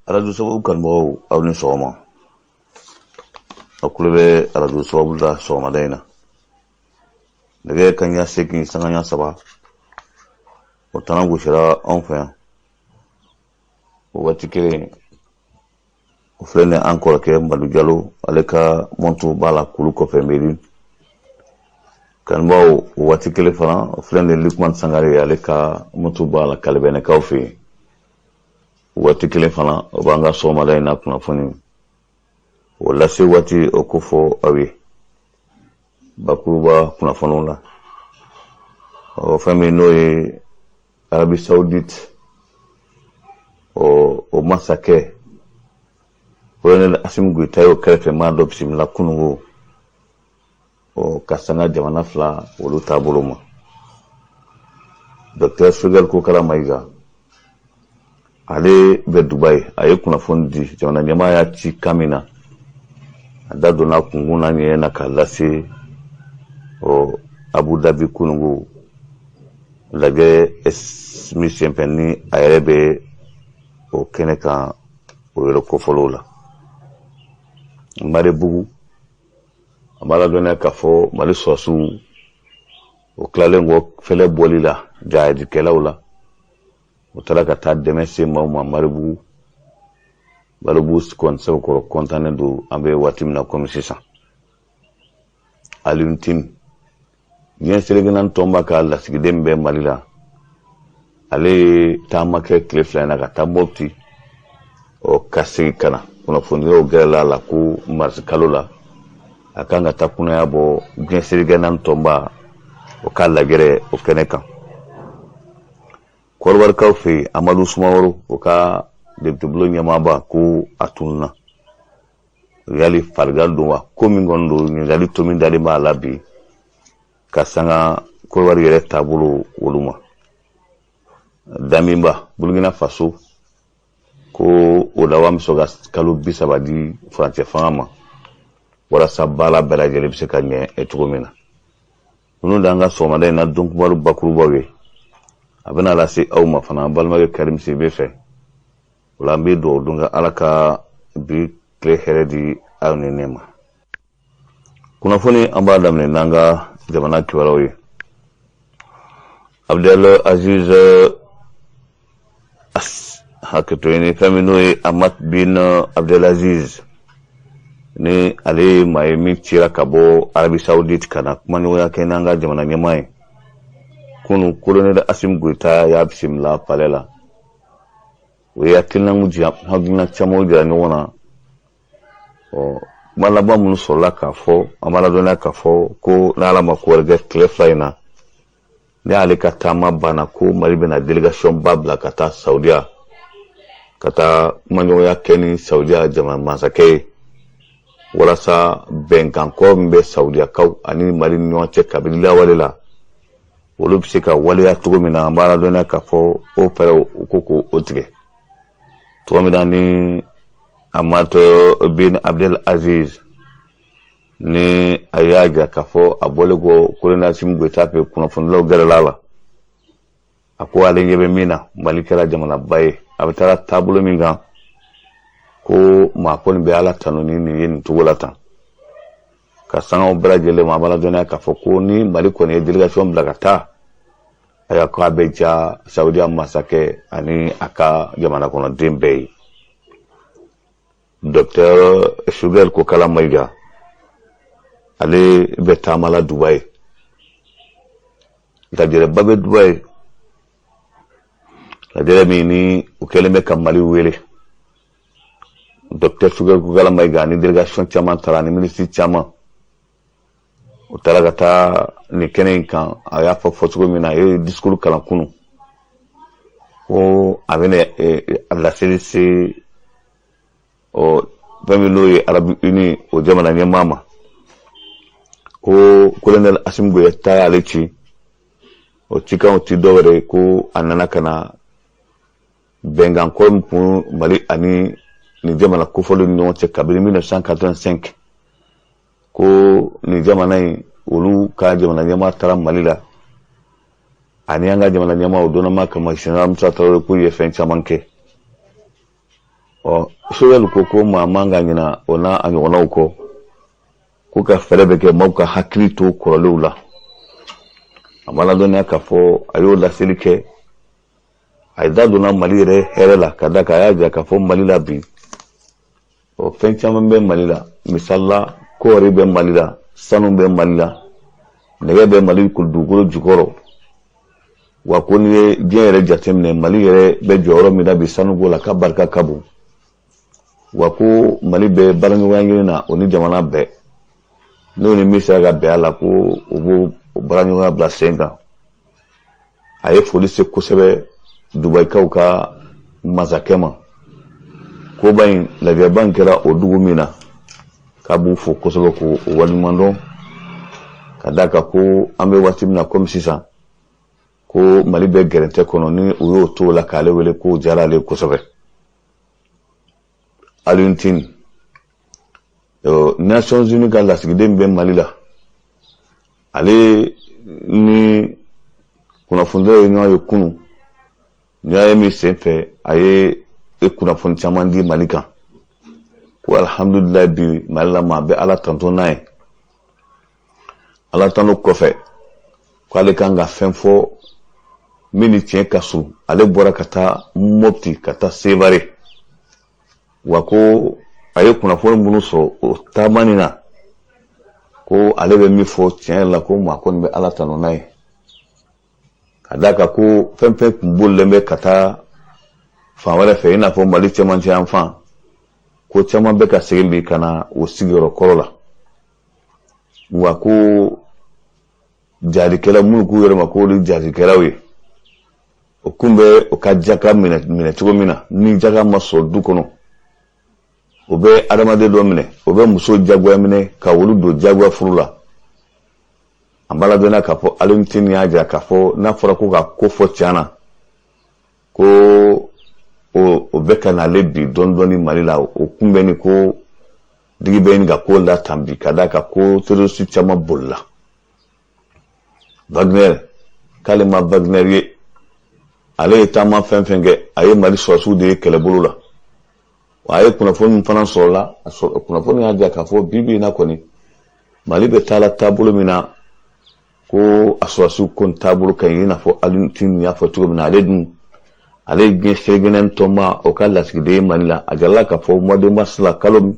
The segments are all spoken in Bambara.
Arajo Sababu kanubagaw, aw ni sɔgɔma. Aw tulo bɛ Arajo Sababu la sɔgɔmada in na. Nɛgɛ kanɲɛ 8 sanga 3, o tana gosira anw fɛ yan. O waati kelen o filɛ nin, an kɔrɔkɛ Madu Jalo, ale ka mɔntu b'a la kulu kɔfɛ meri. Kanubaw, o waati kelen fana, o filɛ nin, Lukman Sangare, ale ka mɔntu b'a la Kalibɛnɛkaw fɛ yen. O waati kelen fana, o b'an ka sɔgɔmada in na kunnafoni o lase waati o ko fɔ aw ye bakuruba kunnafoniw la. O fɛn min n'o ye Arabie Saoudite, o masakɛ Colonel Assimi Goïta y'o kɛrɛfɛ maa dɔ bisimila kununko o ka sanga jamana fila olu taabolo ma. Docteur Choguel Kokalla Maïga, ale bɛ Dubaï, a ye kunnafoni di jamana ɲɛmaa y'a ci kan min na, a da donna kunkun na ɲɛ na k'a lase o Abu Dhabi kununko lajɛ min senfɛ ni a yɛrɛ bɛ o kɛnɛ kan o yɔrɔ kofɔlenw la. Marebugu, a b'a ladɔnniya k'a fɔ Mali sɔrɔsiw o tilalen kɔ fɛlɛ bɔli la jahadikɛlaw la, o taara ka taa dɛmɛ se maaw ma Maribugu. Maribugu kɔni sɛbɛkɔrɔ kɔntannen don an bɛ waati min na komi sisan. Alioune Tine, diɲɛ seleke naani tɔnba ka lasigiden bɛ Mali la, ale ye taama kɛ tile 2 in na ka taa Mopti, ɔ ka segin ka na. Kunnafonidilaw gɛrɛla a la ko marisi kalo la a kan ka taa kunnaya bɔ diɲɛ seleke naani tɔnba o ka lajɛrɛ o kɛnɛ kan. Kɔdiwarikaw fɛ yen, Amadu Sumaworo, o ka depitebulon ɲɛmaaba, ko a tununna. Yali farigan don wa? Ko min kɔni don, ɲininkali tomi dalen b'a la bi ka sanga Kɔdiwari yɛrɛ taabolo olu ma. Damiba, Burkina Faso ko o laban bɛ sɔn ka kalo 30 di furancɛ fanga ma walasa baara bɛɛ lajɛlen bɛ se ka ɲɛ cogo min na. Ninnu d'an ka sɔgɔmada in na don kibaru bakurubaw ye. A bɛna lase aw ma fana balimakɛ Karim Sidibe fɛ. O la an bɛ dugawu don ka Ala ka bi tile hɛrɛ di aw ni ne ma. Kunnafoni, an b'a daminɛ n'an ka jamana kibaruyaw ye. Abdel Aziz, hakɛto ɲini, fɛn min n'o ye Ahmad bin Abdelaziz, ni ale ye maa ye min cira ka bɔ Arabie Saoudite ka na kumaɲɔgɔnya kɛ n'an ka jamana ɲɛmaa ye kunu, Colonel Assimi Goïta y'a bisimila palais la. O ye hakilina camanw jira ɲɔgɔn na. Ɔ kuma laban minnu sɔrɔla k'a fɔ, an b'a ladɔnniya k'a fɔ ko n'Ala ma ko wɛrɛ kɛ, tile 2 in na, ni ale ka taama banna, ko Mali bɛna délégation ba bila ka taa Saudiya ka taa kumaɲɔgɔnya kɛ ni Saudiya jamana masakɛ ye walasa bɛnkan kɔrɔ min bɛ Saudiyakaw ani Mali ni ɲɔgɔn cɛ kabini lawale la, olu bɛ se ka waleya cogo min na. An b'a ladɔnniya k'a fɔ o fɛɛrɛw u ko k'o tigɛ cogo min na ni Ahmad bin Abdel Aziz ni a y'a jira k'a fɔ a bɔlen kɔ Colonel Assimi Goïta fɛ, kunnafonidilaw gɛrɛla a la, a ko ale ɲɛ bɛ min na, Mali kɛra jamanaba ye, a bɛ taara taabolo min kan, ko maa kɔni bɛ Ala tanu ni nin ye nin cogo la tan. Ka sangaw bɛɛ lajɛlen ma, a b'a ladɔnniya k'a fɔ ko ni Mali kɔni ye délégation bila ka taa, ayiwa, k'a bɛ ja Saudiya masakɛ ani a ka jamana kɔnɔden bɛɛ ye. Docteur Choguel Kokalla Maïga, ale bɛ taama la Dubaï. Lajɛrɛba bɛ Dubaï, lajɛrɛ min ni u kɛlen bɛ ka Mali wele. Docteur Choguel Kokalla Maïga ni délégation caman taara, ni ministre caman, u taara ka taa nin kɛnɛ in kan. A y'a fɔ fɔcogo min na, a ye discours kalan kunun ko a bɛna laseli se ɔ fɛn min n'o ye Arabie Unie o jamana ɲɛmaa ma, ko Colonel Assimi Goïta y'ale ci. O cikanw ti dɔwɛrɛ ye ko a nana ka na bɛnkan kɔrɔ min kun Mali ani nin jamana kofɔlenw ni ɲɔgɔn cɛ kabini 1985, ko nin jamana in olu ka jamana ɲɛmaa taara Mali la. Ani an ka jamana ɲɛmaa o donnama kama général Musa Tarawele k'u ye fɛn caman kɛ. Ɔ, Sogɛli ko ko maa man ka ɲina o n'a a ɲɔgɔnnaw kɔ, ko ka fɛɛrɛ bɛ kɛ maaw ka hakili to kɔrɔlenw la. A b'a ladɔnniya k'a fɔ a y'o laseli kɛ. A ye da donna Mali yɛrɛ hɛrɛ la, ka da kan a y'a jira k'a fɔ Mali la bi, ɔ, fɛn caman bɛ Mali la. Misali la, kɔɔri bɛ Mali la, sanu bɛ Mali la, nɛgɛ bɛ Mali dugukolo jukɔrɔ. Wa ko n'i ye diɲɛ yɛrɛ jateminɛ, Mali yɛrɛ bɛ jɔyɔrɔ min na bi sanuko la, k'a barika ka bon. Wa ko Mali bɛ baaraɲɔgɔnya ɲini na o ni jamana bɛɛ, n'o ni min sera ka bɛn a la, ko o b'o baaraɲɔgɔnya bila sen kan. A ye foli se kosɛbɛ Dubayikaw ka masakɛ ma. Koba in, lajɛba in kɛra o dugu min na, k'a b'u fo kosɛbɛ k'o waleɲuman dɔn, ka d'a kan ko an bɛ waati min na komi sisan, ko Mali bɛ gɛrɛntɛ kɔnɔ, ni u y'o to la k'ale wele, k'o diyara ale kosɛbɛ. Alioune Tine, Nations Unies ka lasigiden bɛ Mali la, ale ni kunnafonidilaw ye ɲɔgɔn ye kunun. Ɲɔgɔn ye min sen fɛ, a ye kunnafoni caman di Mali kan, ko alihamudulilayi, bi Mali la, maa bɛ Ala tanto n'a ye. Ala tano kɔfɛ, k'ale kan ka fɛn fɔ min ni tiɲɛ ka surun. Ale bɔra ka taa Mopti, ka taa Sevare. Wa ko a ye kunnafoni minnu sɔrɔ o taama nin na, ko ale bɛ min fɔ tiɲɛ yɛrɛ la, ko maa kɔni bɛ Ala tanu n'a ye, ka d'a kan ko fɛn fɛn tun bolilen bɛ ka taa fan wɛrɛ fɛ, i n'a fɔ Mali cɛmancɛ yan fan, ko caman bɛ ka segin bi ka na o sigiyɔrɔ kɔrɔ la. Wa ko jaadikɛla minnu k'u yɛrɛ ma k'olu jaadikɛlaw ye, o kun bɛ o ka jaka minɛ minɛ cogo min na, ni jaka ma sɔrɔ du kɔnɔ, o bɛ adamaden dɔ minɛ, o bɛ muso jagoya minɛ ka olu don jagoya furu la. An b'a ladɔnniya k'a fɔ Alioune Tine y'a jira k'a fɔ n'a fɔra ko ka ko fɔ tiɲɛ na, ko o bɛ ka n'ale bi dɔɔni dɔɔni Mali la. O kun bɛ ni ko digi bɛ ɲini ka ko la tan bi, ka d'a kan ko terroriste caman bolila. Wagner, k'ale ma Wagner ye, ale ye taama fɛn fɛn kɛ, a ye Mali sɔrɔsiw de ye kɛlɛbolo la. Wa a ye kunnafoni min fana sɔrɔ la, kunnafoni y'a jira k'a fɔ bi bi in na kɔni, Mali bɛ taa la taabolo min na, ko a sɔrɔsiw ko taabolo ka ɲi, i n'a fɔ Alioune Tine y'a fɔ cogo min na. Ale dun, ale ye diɲɛ seleke tɔnba o ka lasigiden ye Mali la. A jirala k'a fɔ mois de mars la, kalo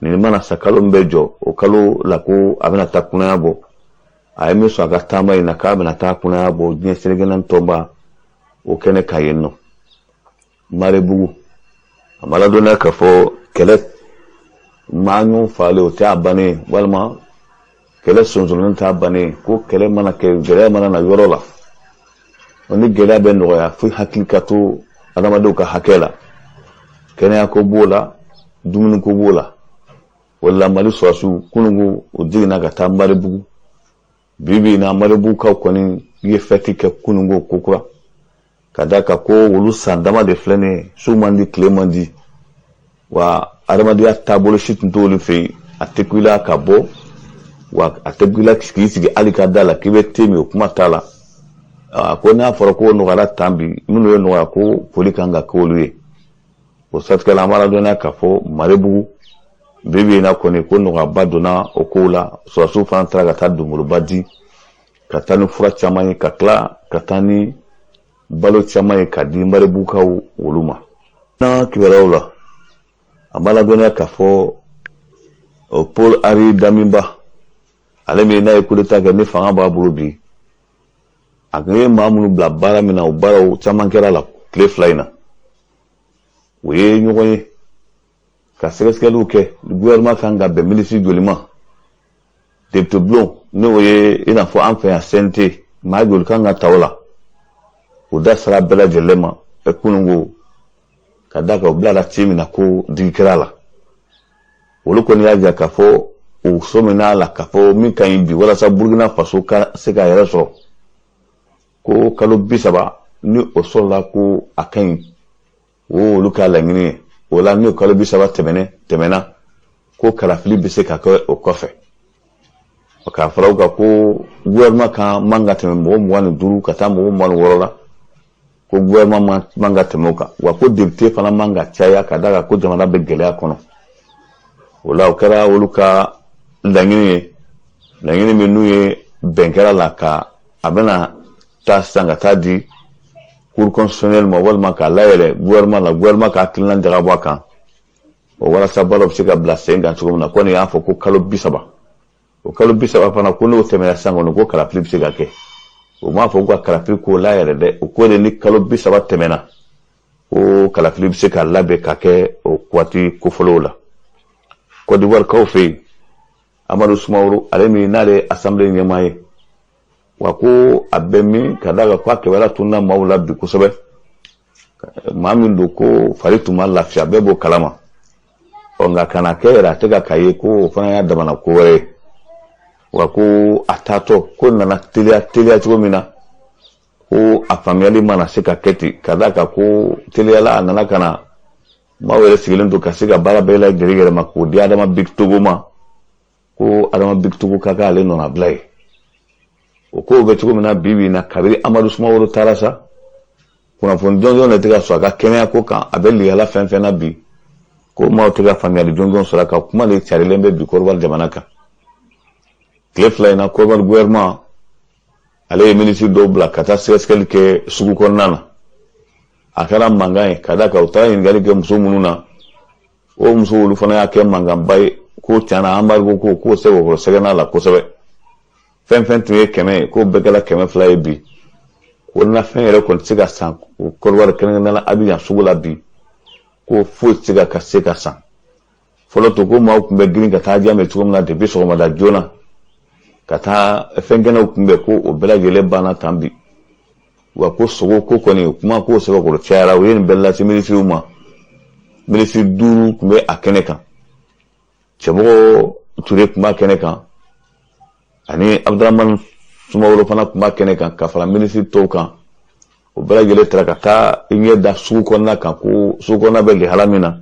nin mana sa, kalo min bɛ jɔ, o kalo la, ko a bɛna taa kunnaya bɔ. A ye min sɔrɔ a ka taama in na, k'a bɛna taa kunnaya bɔ diɲɛ seleke tɔnba o kɛnɛ kan yen nɔ Marebugu. A ma ladɔnniya k'a fɔ kɛlɛ maa ɲɔgɔn fagalen, o tɛ a bannen ye, walima kɛlɛ sonsoronnen t'a bannen ye. Ko kɛlɛ mana kɛ, gɛlɛya mana na yɔrɔ la, ni gɛlɛya bɛ nɔgɔya, fo hakili ka to adamadenw ka hakɛ la. Kɛnɛyako b'o la, dumuniko b'o la. O la, Mali sɔrɔsiw kununko, o jiginna ka taa Marebugu. Bi bi in na, Marebugukaw kɔni ye fɛti kɛ kununko kokura, ka d'a kan ko olu san dama de filɛ nin ye, su man di, tile man di, wa adamadenya taabolo si tun t'olu fɛ yen. A tɛ ku i la ka bɔ, wa a tɛ ku i la k'i sigi hali ka da la k'i bɛ te min, o kuma t'a la. A ko n'a fɔra ko nɔgɔyara tan bi, minnu ye nɔgɔya, ko foli kan ka k'olu ye. O siratigɛ la, an b'a ladɔnniya k'a fɔ Marebugu bi bi in na kɔni, ko nɔgɔyaba donna o kow la. Sɔrɔsiw fana taara ka taa donboloba di, ka taa ni fura caman ye, ka tila ka taa ni balo caman ye ka di Marebugukaw olu ma. N'a kibaruyaw la, a b'a ladɔnniya k'a fɔ Paul Henri Damiba, ale min n'a ye coup d'état kɛ, ni fanga b'a bolo bi, a tun ye maa minnu bila baara min na, o baaraw caman kɛra la tile 2 in na. O ye ɲɔgɔn ye ka sɛgɛsɛgɛliw kɛ, gouvernement kan ka bɛn minisiri joli ma, député bulon n'o ye i n'a fɔ an fɛ yan CNT, maa joli kan ka ta o la. O da sera bɛɛ lajɛlen ma kununko, ka d'a kan o bilala ci min na, ko digi kɛra a la. Olu kɔni y'a jira k'a fɔ o sɔmina la k'a fɔ min ka ɲi bi walasa Burukina Faso ka se k'a yɛrɛ sɔrɔ, ko kalo 30 ni o sɔrɔla, ko a ka ɲi, o olu ka laɲini ye. O la, n'o kalo 30 tɛmɛna, ko kalafili bɛ se ka kɛ o kɔfɛ. K'a fara o kan ko gouvernement kan man ka tɛmɛ mɔgɔ 25 ka taa mɔgɔ 26 la, ko gouvernement man ka tɛmɛ o kan, wa ko député fana man ka caya, ka d'a kan ko jamana bɛ gɛlɛya kɔnɔ. O la, o kɛra olu ka laɲini ye, laɲini min n'u ye bɛn kɛra la ka a bɛna taa sisan ka taa di cour constitutionnelle ma, walima k'a layɛlɛ gouvernement la, gouvernement ka hakilina jagabɔ a kan o, walasa baaraw bɛ se ka bila sen kan cogo min na. Kɔni y'a fɔ ko kalo 30, o kalo 30 fana, ko n'o tɛmɛna sisan kɔni, ko kalafili bɛ se ka kɛ. O m'a fɔ ko ka kalafili ko layɛlɛ dɛ, o ko de ni kalo 30 tɛmɛna, ko kalafili bɛ se ka labɛn ka kɛ o waati kofɔlenw la. Côte d'Ivoire kaw fɛ yen, Amadu Sumaworo, ale min n'ale ye assemblée ɲɛmaa ye, wa ko a bɛ min ka d'a kan ko a kibaruya tununa maaw la bi kosɛbɛ. Maa min don ko fari tun ma lafiya, bɛɛ b'o kalama. Ɔ nka kana kɛ yɛrɛ, a tɛ ka k'a ye ko o fana y'a damana ko wɛrɛ ye. Wa ko a taatɔ ko nana teliya teliya cogo min na, ko a faamuyali mana se ka kɛ ten, ka d'a kan ko teliyala a nana ka na maaw yɛrɛ sigilen to ka se ka baara bɛɛ lajɛlen yɛlɛma k'o di Adama Bictogo ma, ko Adama Bictogo ka k'ale nɔnabila ye. O kow bɛ cogo min na bi bi in na, kabini Amadu Sumaworo taara sa, kunnafoni jɔnjɔn de tɛ ka sɔrɔ a ka kɛnɛya ko kan. A bɛ lihala fɛn fɛn na bi, ko maaw tɛ ka faamuyali jɔnjɔn sɔrɔ a ka kuma de carilen bɛ bi Kɔrɔbari jamana kan. Tile 2 in na, Kɔrɔbari gouvernement ale ye minisiri dɔw bila ka taa sɛgɛsɛgɛli kɛ sugu kɔnɔna na. A kɛra mankan ye, ka d'a kan u taara ɲininkali kɛ muso minnu na, o muso olu fana y'a kɛ mankanba ye, ko tiɲɛna embargo ko k'o sɛbɛkɔrɔ sɛgɛnna la kosɛbɛ. Fɛn fɛn tun ye 100 ye, k'o bɛɛ kɛra 200 ye bi, ko nafɛn yɛrɛ kɔni tɛ se ka san Kɔrɔbari, kɛrɛnkɛrɛnnenya la Abijan sugu la bi, ko foyi tɛ se ka se ka san. Fɔlɔ to ko maaw tun bɛ girin ka taa Adjamé cogo min na depuis sɔgɔmada joona ka taa fɛn kɛnɛw kunbɛn, ko o bɛɛ lajɛlen banna tan bi. Wa ko sogo ko kɔni kuma k'o sɛbɛkɔrɔ cayara. U ye nin bɛɛ lase minisiriw ma. Minisiri 5 tun bɛ a kɛnɛ kan: Cɛmɔgɔ Ture tun b'a kɛnɛ kan, ani Abudramani Sumaworo fana tun b'a kɛnɛ kan, ka fara minisiri tɔw kan. O bɛɛ lajɛlen taara ka taa i ɲɛ da sugu kɔnɔna kan, ko sugu kɔnɔna bɛ lihala min na,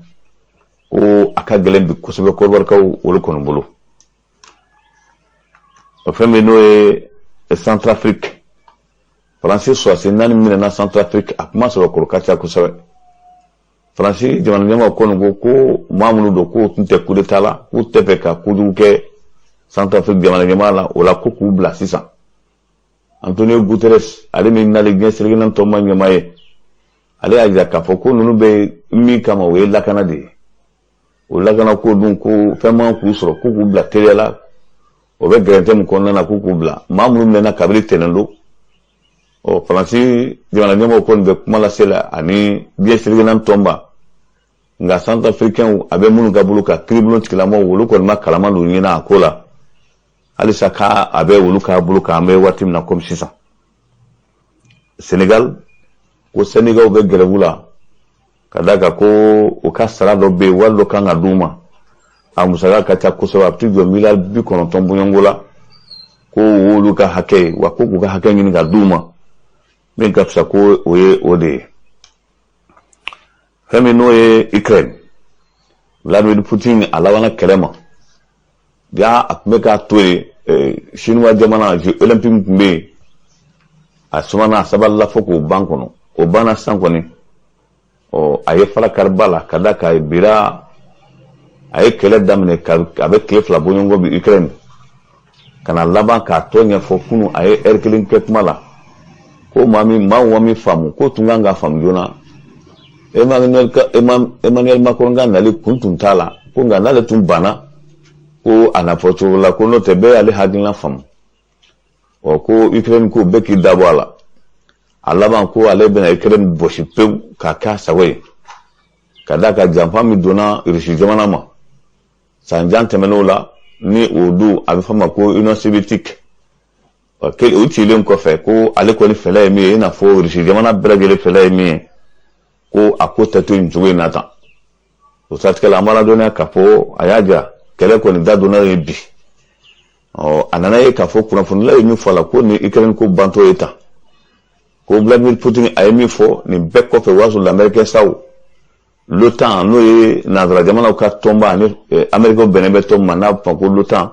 ko a ka gɛlɛn bi kosɛbɛ Kɔrɔbarikaw olu kɔni bolo. O fɛn min n'o ye Centrafrique, Faransi sɔrɔdasi 4 minɛna Centrafrique. A kuma sɔrɔ ka ca kosɛbɛ. Faransi jamana ɲɛmaaw kɔni ko ko maa minnu don, k'o tun tɛ coup d'état la, k'u tɛ fɛ ka kojugu kɛ Centrafrique jamana ɲɛmaa la, o la ko k'u bila sisan. Antonio Guterres, ale min n'ale diɲɛ seleke naani tɔnba ɲɛmaa ye, ale y'a jira k'a fɔ ko ninnu bɛ min kama, o ye lakana de ye. O lakana ko dun, ko fɛn man k'u sɔrɔ, ko k'u bila teliya la. O bɛ gɛrɛntɛ min kɔnɔna na, k'u k'u bila. Maa minnu minɛna kabini tɛnɛn don, ɔ Faransi jamana ɲɛmɔgɔw kɔni bɛ kuma lase la ani diɲɛ seleke naani tɔnba. Nka Centrafricains, a bɛ minnu ka bolo kan, kiiribulon tigilamɔgɔw, olu kɔni ma kalama don ɲini a ko la halisa, k'a a bɛ olu ka bolo kan an bɛ waati min na komi sisan. Senegal, ko syndicats bɛ grève la, ka d'a kan ko u ka sara dɔ bɛ yen, wari dɔ kan ka d'u ma, a musaka ka ca kosɛbɛ, a bɛ t'i jɔ miliyari 90 bɔɲɔgɔnko la, ko o y'olu ka hakɛ ye, wa ko k'u ka hakɛ ɲini ka d'u ma min ka fisa, ko o ye o de ye. Fɛn min n'o ye Ukraine, Vladimir Poutine a labanna kɛlɛ ma. Ja a tun bɛ k'a to yen Chinois jamana, jeux olympiques tun bɛ yen, a sumana, a sabalila fo k'o ban kɔnɔ. O banna sisan kɔni, ɔ a ye fara kariba la, ka da kan bira a ye kɛlɛ daminɛ a bɛ tile 2 bɔɲɔgɔnko bi Ukraine, ka na laban k'a tɔ ɲɛfɔ kunun. A ye ɛri kelen kɛ kuma la, ko maa min maa ma min faamu, ko tun kan ka faamu joona, Emmanuel Macron ka nali kun tun t'a la, ko nka n'ale tun banna ko a na fɔ cogo la, ko n'o tɛ bɛɛ y'ale hakilina faamu. Ɔ ko Ukraine ko bɛɛ k'i dabɔ a la. A laban ko ale bɛna Ukraine bɔsi pewu k'a k'a sago ye, ka d'a kan janfa min donna Rusi jamana ma san jan tɛmɛn'o la, ni o don a bɛ fɔ a ma ko Union soviétique o cilen kɔfɛ, ko ale kɔni fɛlɛ ye min ye, i n'a fɔ Rusi jamana bɛɛ lajɛlen fɛlɛ ye min ye, ko a ko tɛ to nin cogo in na tan. O siratigɛ la, an b'a ladɔnniya k'a fɔ a y'a jira kɛlɛ kɔni da donna yen bi. Ɔ a nana ye k'a fɔ kunnafonila ye min fɔ a la, ko ni Ukraine ko bantɔ ye tan, ko Vladimir Poutine a ye min fɔ nin bɛɛ kɔfɛ, o y'a sɔrɔ lamɛrikɛn saw, l'OTAN, n'o ye nanzara jamanaw ka tɔnba, ani Amérique bɛnnen bɛ tɔn ma n'a bɛ fɔ ko l'OTAN.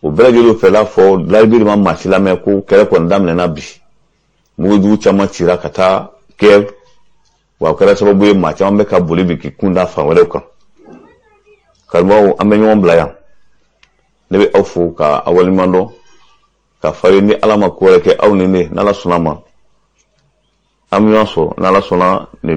O bɛɛ lajɛlen fɛla fɔ. Layibi ma maa si lamɛn ko kɛlɛ kɔni daminɛna bi. Mugujugu caman cira ka taa Kiev, wa o kɛra sababu ye maa caman bɛ ka boli bi k'i kun da fan wɛrɛw kan. Kanubaw, an bɛ ɲɔgɔn bila yan. Ne bɛ aw fo ka aw waleɲuman dɔn ka fari ni Ala ma ko wɛrɛ kɛ aw ni ne, n'Ala sɔnna ma, an bɛ ɲɔgɔn sɔrɔ n'Ala sɔnna ni.